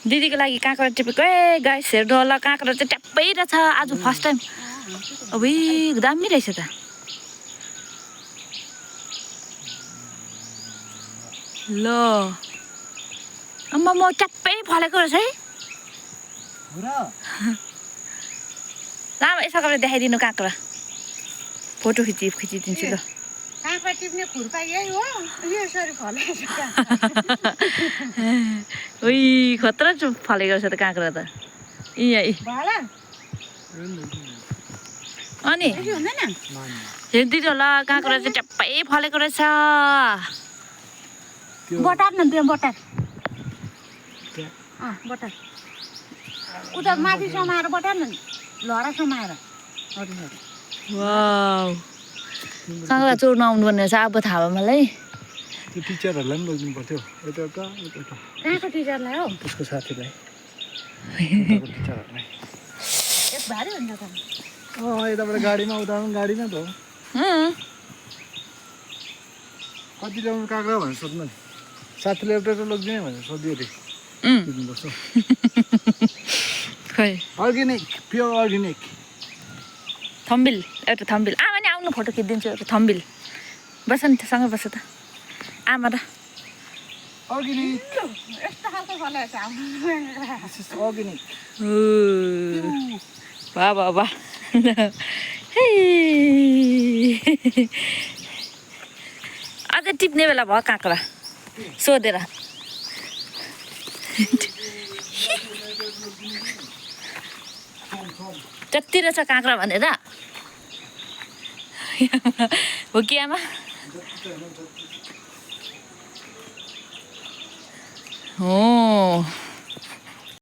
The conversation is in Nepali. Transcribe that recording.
दिदीको लागि काँक्रा टिपेको ए गाइस हेर्नु होला काँक्रा चाहिँ ट्याप्पै रहेछ आज फर्स्ट टाइम अबुई दामी रहेछ त ल अम्मा म ट्याप्पै फलेको रहेछ है राम्रो यसो गरेर देखाइदिनु काँक्रा फोटो खिचिदिन्छु ल काँक्रा टिप्ने खुर्पा यही हो यसरी फलेको छ उही खतरा फलेको रहेछ त काँक्रा त अनि हेरिदिनु होला काँक्रा चाहिँ ट्याप्पै फलेको रहेछ बटार न त्यो बटार बटार उता माथि समाएर बटार न लहरा समाएर वाउ काँक्रा चोर्नु आउनुपर्ने रहेछ अब थाहा भयो मलाई त्यो टिचरहरूलाई पनि लगिदिनु पर्थ्यो यता कहाँको टिचरलाई हौ उसको साथीलाई टिचरहरूलाई एक भारी हुन्छ त यताबाट गाडीमा उता गाडीमा त हो कति ल्याउनु काँक्रा भनेर सोध्नु नि साथीले एउटा लगिदिने भनेर सोधियो अरे बुझ्नुपर्छ खै अर्ग्यानिक प्योर अर्ग्यानिक थम्बिल एउटा थम्बिल आमा नि आउनु फोटो खिचिदिन्छु एउटा थम्बिल बस नि सँगै बस त आमा र अर्ग्यानिक यस्तो खालको फलेको छ दिस इज अर्ग्यानिक वाह वाह वाह अझै टिप्ने बेला भयो काँक्रा सोधेर जति रहेछ काँक्रा भनेर हो कि आमा हो